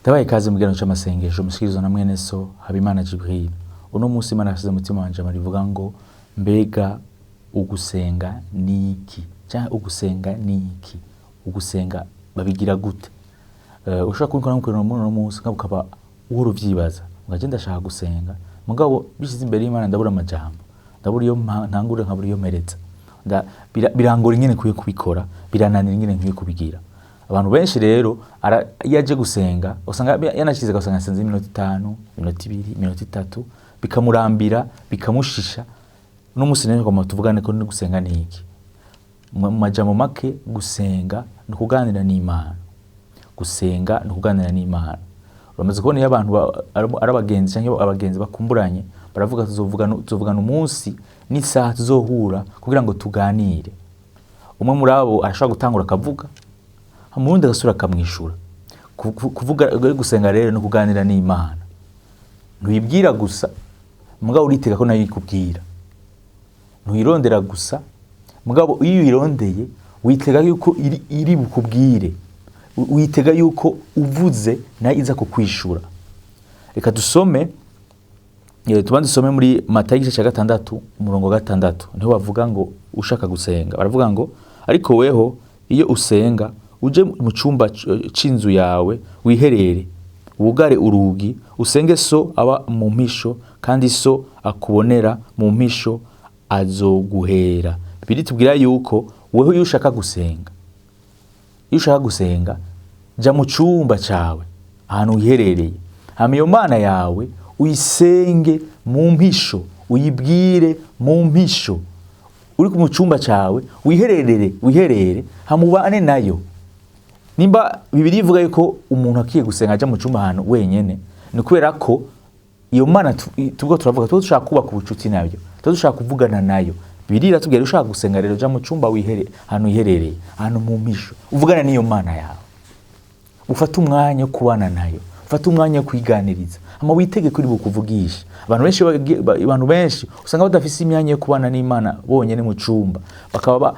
Ndabaye ikaze mu kiganiro c'amasengesho mushikirizwa na mwene so Habimana Jibril. Uno munsi Imana yashize umutima wanje rivuga ngo mbega ugusenga ni iki? Canke ugusenga ni iki? Ugusenga babigira gute? Ushobora kubikora nko muri uno munsi nkabo ukaba uhora uvyibaza. Ugaje ndashaka gusenga, mugabo bishize imbere y'Imana ndabura amajambo. Ndabura iyo ntangura nkabura iyo mpereza. Birangora ingene nkwiye kubikora, birananira ingene nkwiye kubigira. Abantu benshi rero iyo aje gusenga usanga yanashize ugasanga asenze iminota 5, iminota 2, iminota 3, bikamurambira, bikamushisha. Uno munsi rero ngomba tuvugane ko gusenga ni iki. Mu majambo make, gusenga ni ukuganira n'Imana. Gusenga ni ukuganira n'Imana. Uramaze kubona iyo abantu ari abagenzi canke abagenzi bakumburanye, baravuga tuzovugana umunsi n'isaha tuzohura kugira ngo tuganire. Umwe muri abo arashobora gutangura akavuga, hama uwundi agasubira akamwishura. Kuvuga gusenga rero ni ukuganira n'Imana. Ntuyibwira gusa, mugabo uritega ko nayo ikubwira. Ntuyirondera gusa, mugabo iyo uyirondeye witega yuko iri bukubwire. Witega yuko uvuze nayo iza kukwishura. Reka dusome, tubanze dusome muri Matayo igice ca 6 umurongo wa 6, niho bavuga ngo ushaka gusenga. Baravuga ngo ariko weho iyo usenga uje mu cumba c'inzu yawe wiherere, wugare urugi, usenge so aba mu mpisho, kandi so akubonera mu mpisho azoguhera. Bibiliya itubwira yuko weho iyo ushaka gusenga, iyo ushaka gusenga ja mu cumba cawe ahantu wiherereye, hama iyo Mana yawe uyisenge mu mpisho, uyibwire mu mpisho. Uri mu cumba cawe wihererere, wiherere, hama ubane nayo. Nimba Bibiliya ivuga yuko umuntu akiye gusenga aja mu cumba ahantu wenyene, ni kubera ko iyo Mana turiko turavuga, tuba dushaka kubaka ubucuti nayo, tuba dushaka kuvugana nayo. Bibiliya iratubwira ushaka gusenga rero ja mu cumba wihere, ahantu wiherereye, ahantu mu mpisho, uvugana n'iyo Mana yawe. Ufate umwanya wo kubana nayo, ufate umwanya wo kwiganiriza, hama witege kuri bukuvugisha. Abantu benshi abantu benshi usanga badafise imyanya yo kubana n'Imana bonyene mu cumba, bakaba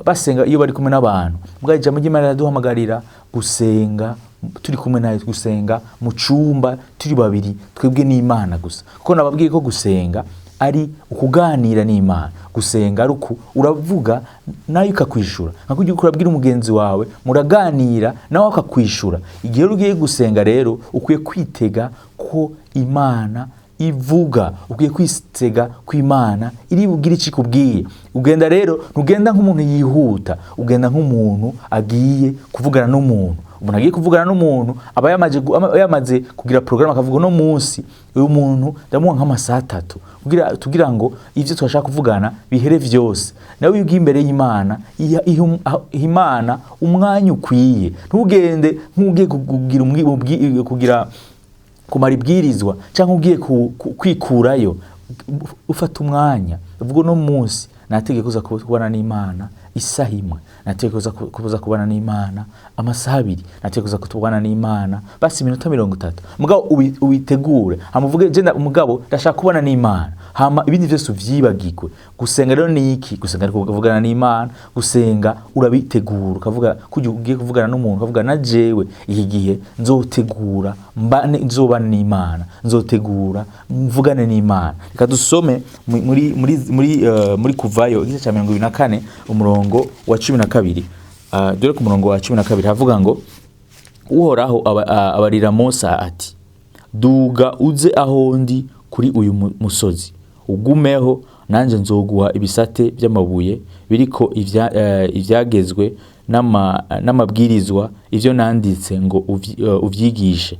basenga iyo bari kumwe n'abantu. Mugabo ijambo ry'Imana riraduhamagarira gusenga turi kumwe nayo, gusenga mu cumba turi babiri, twebwe n'Imana gusa. Kuko nababwiye ko gusenga ari ukuganira n'Imana. Gusenga ari uku uravuga nayo ikakwishura, nka kurya uriko urabwira umugenzi wawe, muraganira nawe akakwishura. Igihe ugiye gusenga rero ukwiye kwitega ko Imana ivuga, ukwiye kwitega ko Imana iri bugire ico ikubwiye. Ugenda rero ntugenda nk'umuntu yihuta, ugenda nk'umuntu agiye kuvugana n'umuntu. Umuntu agiye kuvugana n'umuntu aba yamaze kugira programme, akavuga uno munsi uyu muntu ndamuha nk'amasaha 3 tugira ngo ivyo twashaka kuvugana bihere vyose. Nawe iyo ugiye imbere y'Imana, iha Imana umwanya ukwiye. Ntugende nk'ugiye kugira kugira kumara ibwirizwa canke ugiye kwikurayo. Ufata umwanya uvuga uno munsi nategeka kuza kubana n'Imana isaha imwe, nategeka kuza kubana n'Imana amasaha 2, nategeka kuza kubana n'Imana basi iminota 30. Mugabo ubitegure, hama uvuge je mugabo ndashaka kubana n'Imana, hama ibindi vyose uvyibagirwe. Gusenga rero ni iki? Gusenga ni kuvugana n'Imana. Gusenga urabitegura, ukavuga kugira ugiye kuvugana n'umuntu, ukavuga na jewe iki gihe nzotegura mbane, nzobana n'Imana, nzotegura mvugane n'Imana. Reka dusome muri Kuvayo igice ca 24 umurongo wa 12. Dore ku murongo wa 12 havuga ngo Uhoraho abarira Mose ati duga uze aho ndi kuri uyu musozi, ugumeho, nanje nzoguha ibisate by'amabuye biriko ivyagezwe n'amabwirizwa, ivyo nanditse ngo uvyigishe.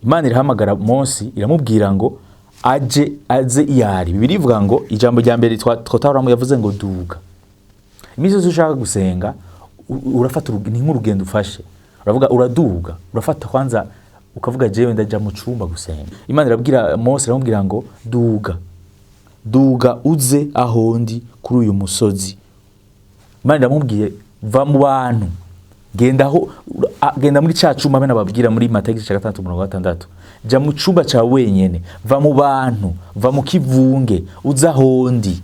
Imana irahamagara Mose iramubwira ngo aje, aze iyari. Bibiliya ivuga ngo ijambo rya mbere twatahura yavuze ngo duga. Iminsi yose ushaka gusenga urafata ni nk'urugendo ufashe, uravuga uraduga, urafata kwanza ukavuga jewe ndaja mu cumba gusenga. Imana irabwira Mose, iramubwira ngo duga, duga uze aho ndi kuri uyu musozi. Imana iramubwiye va mu bantu, genda aho, genda muri ca cumba bene ababwira muri Matayo igice ca 6 umurongo wa 6, ja mu cumba ca wenyene, va mu bantu, va mu kivunge, uze aho ndi.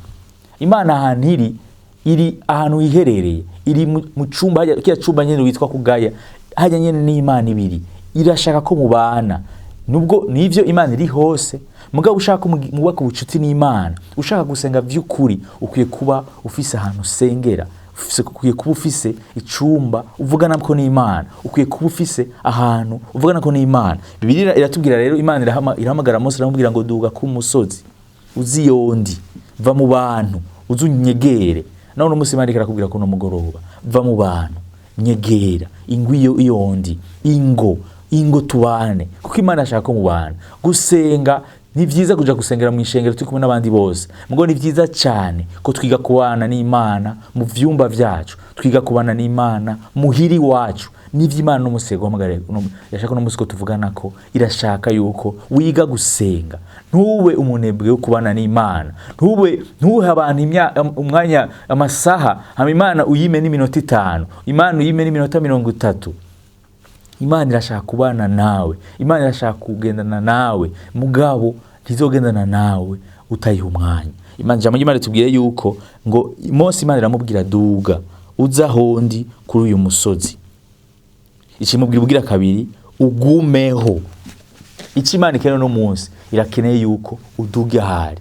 Imana ahantu iri, iri ahantu hiherereye, iri mu cumba, hajya, kiya cumba nyene witwa kugaya, hajya nyene ni Imana ibiri. Irashaka ko mubana. Nubwo nivyo Imana iri hose, mugabo ushaka ko mwubaka ubucuti n'Imana, ushaka gusenga vy'ukuri, ukwiye kuba ufise ahantu usengera, ukwiye kuba ufise icumba uvugana ko n'Imana, ukwiye kuba ufise ahantu uvugana ko n'Imana. Bibiliya iratubwira rero, Imana irahamagara Mose, iramubwira ngo duga ku musozi uziyondi, va mu bantu uze unyegere. Nawe uno munsi Imana irakubwira ko uno mugoroba, va mu bantu, nyegera, ingwi iyo iyondi, ingo ingo tubane, kuko Imana ashaka ko mubana. Gusenga ni vyiza, kuja gusengera mu ishengero turi kumwe n'abandi bose, mugo ni vyiza cyane ko twiga kubana n'Imana mu vyumba vyacu, twiga kubana n'Imana muhiri wacu. Nivyo Imana no musi guhamagara yashaka no musi ko tuvugana ko irashaka yuko wiga gusenga. Ntube umunebwe wo kubana n'Imana, ntube ntuhe abantu umwanya amasaha, hama Imana uyime n'iminota 5, Imana uyime n'iminota 30. Imana irashaka kubana nawe, Imana irashaka kugendana nawe, mugabo ntizogendana nawe utayiha umwanya. Imana, ijambo ry'Imana ritubwiye yuko ngo Mose Imana iramubwira duga uza ahondi kuri uyu musozi. Ikimubwira ubwira kabiri ugumeho. Icyo Imana ikeneye no munsi, irakeneye yuko uduga ahari,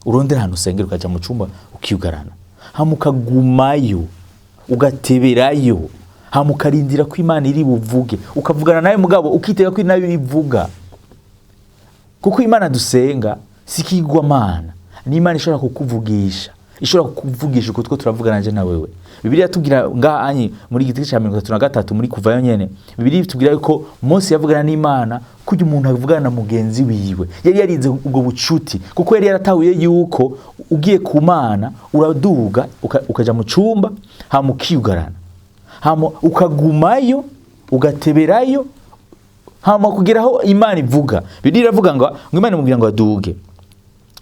urondera ahantu usengera, ukaja mu cumba ukiyugarana, hama ukagumayo, ugateberayo, hama ukarindira ko Imana iri buvuge, ukavugana nayo, mugabo ukitega ko nayo ivuga. Kuko Imana dusenga si ikigwamana, ni Imana ishobora kukuvugisha, ishobora kukuvugisha uko two turavugana nje na wewe. Bibiliya itubwira ngaha anyi muri igiti cya 33 muri Kuvayo nyene, Bibiliya itubwira yuko Mose yavugana n'Imana kurya umuntu avugana na mugenzi wiwe. Yari yarize ubwo bucuti, kuko yari yaratahuye yuko ugiye ku Mana uraduga ukaja mu cumba, hama ukiyugarana, hama ukagumayo, ugateberayo, hama kugira aho Imana ivuga. Bibiliya iravuga ngo Imana imubwira ngo aduge,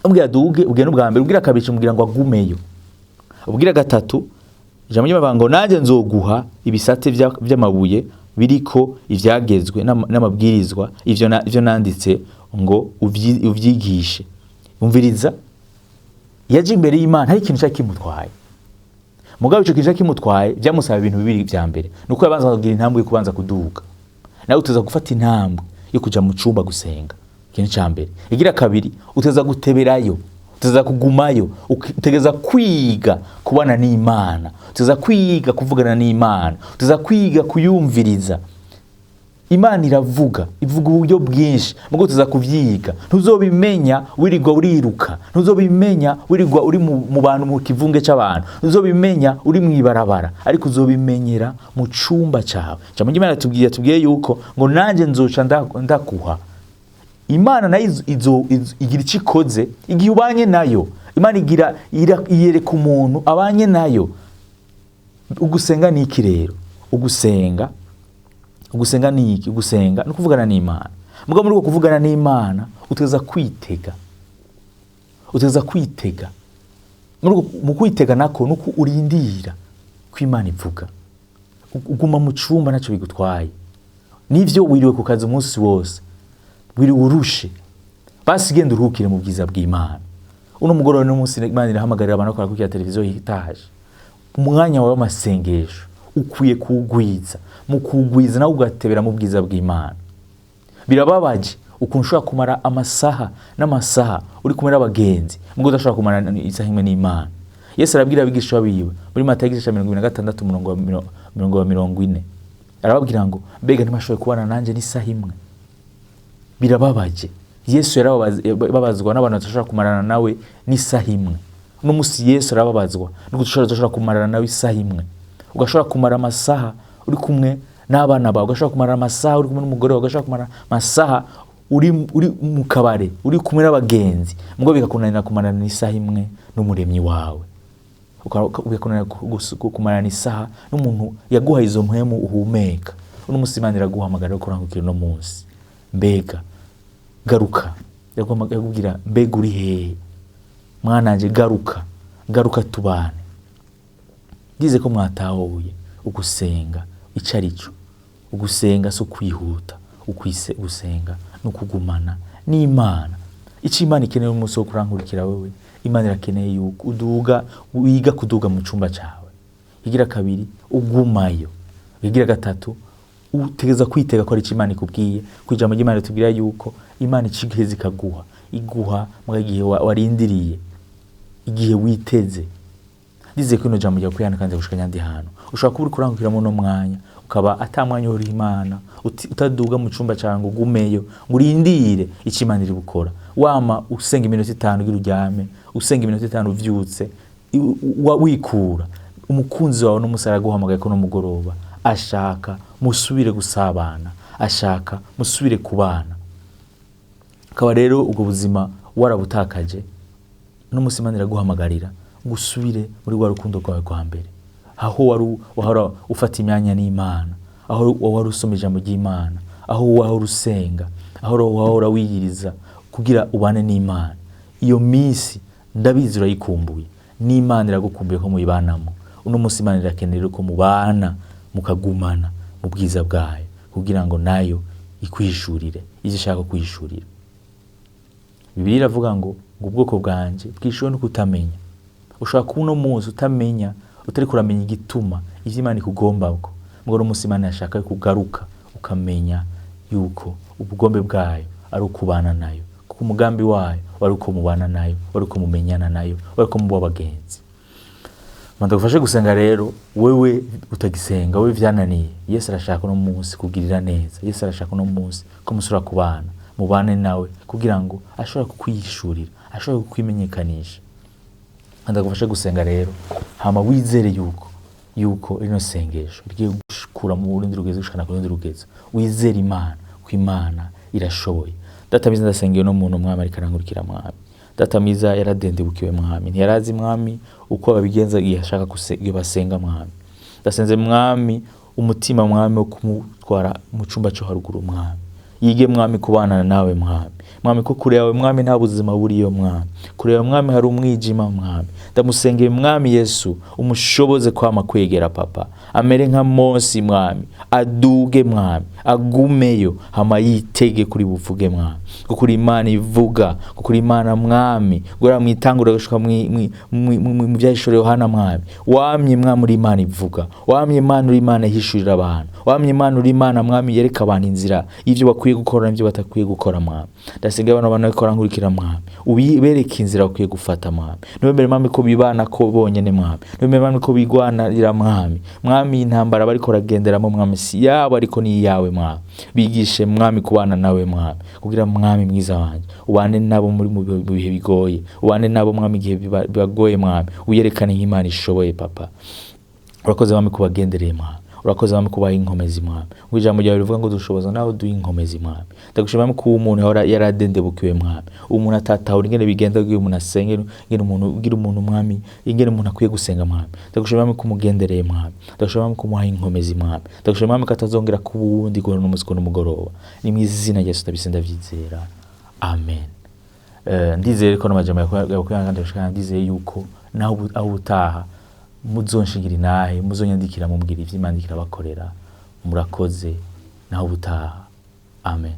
umubwira aduge, ubwira n'ubwa mbere, ubwira kabiri imubwira ngo agumeyo, ubwira gatatu ijambo ry'Imana ngo nanjye nzoguha ibisate vy'amabuye biriko ivyagezwe n'amabwirizwa, ivyo nanditse ngo uvyigishe. Umviriza, yaje imbere y'Imana hari ikintu cyari kimutwaye, mugabo ico kintu cyari kimutwaye byamusaba ibintu bibiri. Vya mbere nuko yabanza kugira intambwe yo kubanza kuduga. Nawe uteza gufata intambwe yo kuja mu cumba gusenga, ikintu ca mbere. Igira kabiri, uteza guteberayo, uteza kugumayo, utegeza kwiga kubana n'Imana, uteza kwiga kuvugana n'Imana, uteza kwiga kuyumviriza. Imana iravuga, ivuga uburyo bwinshi, mugo uteza kuvyiga. Ntuzobimenya wirirwa uriruka, ntuzobimenya wirirwa uri mu bantu, mu kivunge c'abantu, ntuzobimenya uri mw'ibarabara, ariko uzobimenyera mu cumba cawe. Ijambo ry'Imana tubwiye yuko ngo nanje nzoca ndakuha. Imana nayo igira ico ikoze igihe ubanye nayo. Imana yereka umuntu abanye nayo. Ugusenga ni iki rero? Ugusenga ni iki? Ugusenga ni ukuvugana n'Imana. Mugabo muri uko kuvugana n'Imana uteza kwitega, uteza kwitega. Muri uko, mu kwitega nako nuko urindira ko Imana ivuga. Uguma mu cumba naco bigutwaye. Nivyo wiriwe ku kazi umunsi wose, wiriwe urushe, basi genda uruhukire mu bwiza bw'Imana. Uno mugoroba no munsi Imana irahamagarira abantu bakora kuri televiziyo yitaje. Umwanya wawe w'amasengesho ukwiye kuwugwiza, mu kuwugwiza nawe ugatebera mu bwiza bw'Imana. Birababaje ukuntu ushobora kumara amasaha n'amasaha uri kumwe n'abagenzi, mugo udashobora kumara isaha imwe n'Imana. Yesu arabwira abigishwa biwe muri Matayo igice ca 26 umurongo wa mirongo wa 40, arababwira ngo mbega ntimashoboye kubana nanje n'isaha imwe. Birababaje. Yesu yarababazwa n'abantu badashobora kumarana nawe n'isaha imwe. Uno musi Yesu arababazwa nuko tudashobora kumarana nawe isaha imwe. Ugashobora kumara amasaha uri kumwe n'abana bawe, ugashobora kumara amasaha uri kumwe n'umugore wawe, ugashobora kumara amasaha uri mu kabare, uri kumwe n'abagenzi, mugo bikakunanira kumarana n'isaha imwe n'umuremyi wawe. Ugakunanira kumarana isaha n'umuntu yaguhaye izo mpwemu uhumeka. Uno musi Imana iraguhamagara yo kurangukira uno munsi. Mbega garuka, yakubwira mbega uri hehe mwananje, garuka, garuka tubane. Ndize ko mwatahuye ugusenga ico arico. Ugusenga si ukwihuta, ugusenga ni ukugumana n'Imana. Ico Imana ikeneye umunsi wo kurankurikira wewe, Imana irakeneye yuko uduga, wiga kuduga mu cumba cawe. Igira kabiri ugumayo. Igira gatatu Utegereza kwitega ko ari ico Imana ikubwiye, ko ijambo ry'Imana ritubwira yuko Imana icigiheza ikaguha, iguha mu gihe warindiriye, igihe witeze. Ndizeye ko ino jambo rya kwihana kandi gushika nyandi hantu ushobora kuba uriko urangukira muri uno mwanya, ukaba ata mwanya uhora Imana, utaduga mu cumba cawe ngo ugumeyo ngo urindire ico Imana iri bukora. Wama usenga iminota 5 ugira uryame, usenga iminota 5 uvyutse, wikura umukunzi wawe n'umusara aguhamagaye ko n'umugoroba ashaka musubire gusabana, ashaka musubire kubana. Akaba rero ubwo buzima warabutakaje, n'umunsi Imana iraguhamagarira ngo usubire muri rwa rukundo rwawe rwa mbere, aho wahora ufata imyanya n'Imana, aho wahora usoma ijambo ry'Imana, aho wahora usenga, aho wahora wiyiriza kugira ubane n'Imana. Iyo minsi ndabizi urayikumbuye, n'Imana iragukumbuye ko muyibanamo. Uno munsi Imana irakenera ko mubana mukagumana mu bwiza bwayo, kugira ngo nayo ikwishurire ivyo ishaka kwishurira. Bibiliya iravuga ngo ubwoko bwanje bwishuwe no kutamenya. Ushobora kuba uno munsi utamenya, utariko uramenya igituma ivyo Imana ikugombako. Mugabo uno munsi Imana yashaka kugaruka ukamenya yuko ubugombe bwayo ari ukubana nayo, kuko umugambi wayo wari uko mubana nayo, wari uko mumenyana nayo, wari uko muba abagenzi. Mandagufashe gusenga rero, wewe utagisenga, wewe vyananiye, Yesu arashaka uno munsi kugirira neza. Yesu arashaka uno munsi ko musubira kubana, mubane nawe kugira ngo ashobore kukwishurira, ashobore kukwimenyekanisha. Ndagufashe gusenga rero, hama wizere yuko rino sengesho rigiye gukura mu rundi rugezo gushikana ku rundi rugezo. Wizere Imana ko Imana irashoboye. Data mwiza, ndasengeye uno muntu mwami ariko arangurikira mwami. Data mwiza yaradendebukiwe mwami, ntiyarazi mwami uko babigenza igihe ashaka igihe basenga mwami. Ndasenze mwami umutima mwami wo kumutwara mu cumba co haruguru mwami, yige mwami kubana nawe mwami. Mwami ko kure yawe mwami nta buzima buriyo mwami, kure yawe mwami hari umwijima mwami. Ndamusengeye mwami Yesu umushoboze kwama kwegera papa, amere nka Mose mwami, aduge mwami, agumeyo hama yitege kuri buvuge mwami, kuko uri Imana ivuga, kuko uri Imana mwami, gora mwitangura gushika mu vyahishuriwe Yohana mwami. Wamye mwami uri Imana ivuga, wamye Imana uri Imana ihishurira abantu, wamye Imana uri Imana mwami yereka abantu inzira y'ivyo bakwiye gukora n'ivyo batakwiye gukora mwami. Ndasenga abantu bariko barankurikira mwami, ubereke inzira bakwiye gufata mwami. Ntiwemere mwami ko bibana ko bonyene mwami, ntiwemere mwami ko bigwanira mwami. Mwami intambara bariko baragenderamo mwami si yabo ariko ni iyawe mwami. Bigishe mwami kubana nawe mwami, kugira mwami mwiza wanje ubane nabo muri mu bihe bigoye, ubane nabo mwami igihe bibagoye mwami, uyerekane nk'Imana ishoboye papa. Urakoze mwami kubagendereye mwami, urakoze mwami kubaha inkomezi mwami. Ngo ijambo ryawe rivuga ngo dushoboza nawe duhe inkomezi mwami. Ndagushima mwami ko umuntu yahora yaradendebukiwe mwami, umuntu atatahura ingene bigenda kugira umuntu asenge, ingene umuntu ugira umuntu mwami, ingene umuntu akwiye gusenga mwami. Ndagushima mwami ko umugendereye mwami, ndagushima mwami ko umuha inkomezi mwami, ndagushima mwami ko atazongera kuba uwundi guhera uno munsi kuno mugoroba. Ni mu izina rya Yesu ndabisenga ndavyizera, amen. Ndizeye ko n'amajambo yawe ndashaka, ndizeye yuko naho aho utaha muzonshingira inahe, muzonyandikira mumbwira ivyo Imana iriko irabakorera. Murakoze, naho ubutaha, amen.